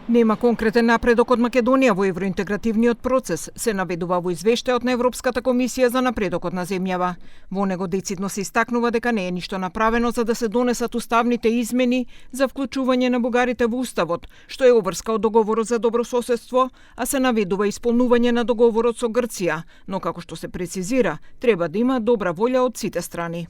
Нема конкретен напредок од Македонија во евроинтегративниот процес, се наведува во извештајот на Европската комисија за напредокот на земјава. Во него децидно се истакнува дека не е ништо направено за да се донесат уставните измени за вклучување на бугарите во уставот, што е обврска од договорот за добрососедство, а се наведува исполнување на договорот со Грција, но како што се прецизира, треба да има добра волја од сите страни.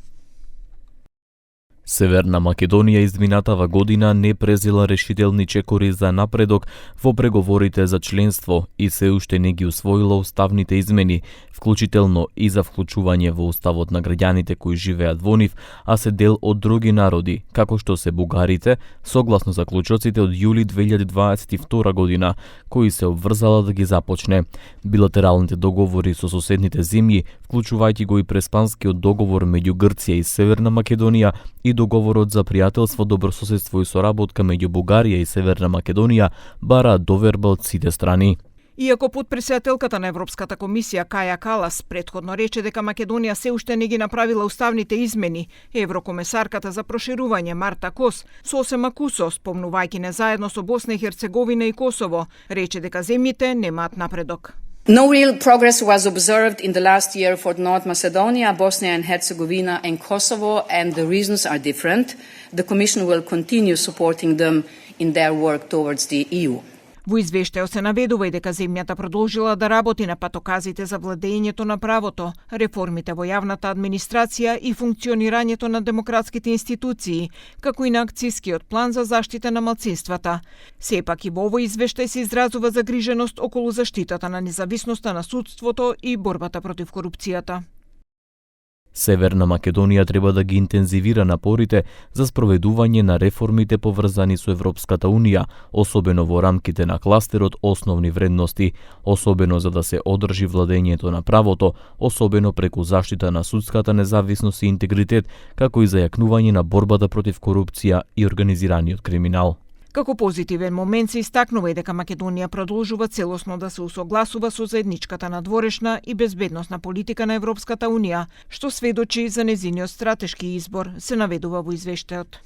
Северна Македонија изминатава година не презела решителни чекори за напредок во преговорите за членство и се уште не ги усвоила уставните измени, вклучително и за вклучување во уставот на граѓаните кои живеат во нив, а се дел од други народи, како што се бугарите, согласно заклучоците од јули 2022 година, кои се обврзала да ги започне. Билатералните договори со соседните земји, вклучувајќи го и преспанскиот договор меѓу Грција и Северна Македонија и договорот за пријателство, добрососедство и соработка меѓу Бугарија и Северна Македонија, бараат доверба од сите страни. Иако потпредседателката на Европската комисија Каја Калас претходно рече дека Македонија се уште не ги направила уставните измени, еврокомесарката за проширување Марта Кос Сосема Кусо, спомнувајќи не заедно со Босна и Херцеговина и Косово, рече дека земјите немаат напредок. No real progress was observed in the last year for North Macedonia, Bosnia and Herzegovina and Kosovo, and the reasons are different. The Commission will continue supporting them in their work towards the EU. Во извештајот се наведува и дека земјата продолжила да работи на патоказите за владењето на правото, реформите во јавната администрација и функционирањето на демократските институции, како и на акцискиот план за заштита на малцинствата. Сепак и во овој извештај се изразува загриженост околу заштитата на независноста на судството и борбата против корупцијата. Северна Македонија треба да ги интензивира напорите за спроведување на реформите поврзани со Европската Унија, особено во рамките на кластерот основни вредности, особено за да се одржи владењето на правото, особено преку заштита на судската независност и интегритет, како и зајакнување на борбата против корупција и организираниот криминал. Како позитивен момент се истакнува и дека Македонија продолжува целосно да се усогласува со заедничката надворешна и безбедносна политика на Европската Унија, што сведочи за незиниот стратешки избор, се наведува во извештајот.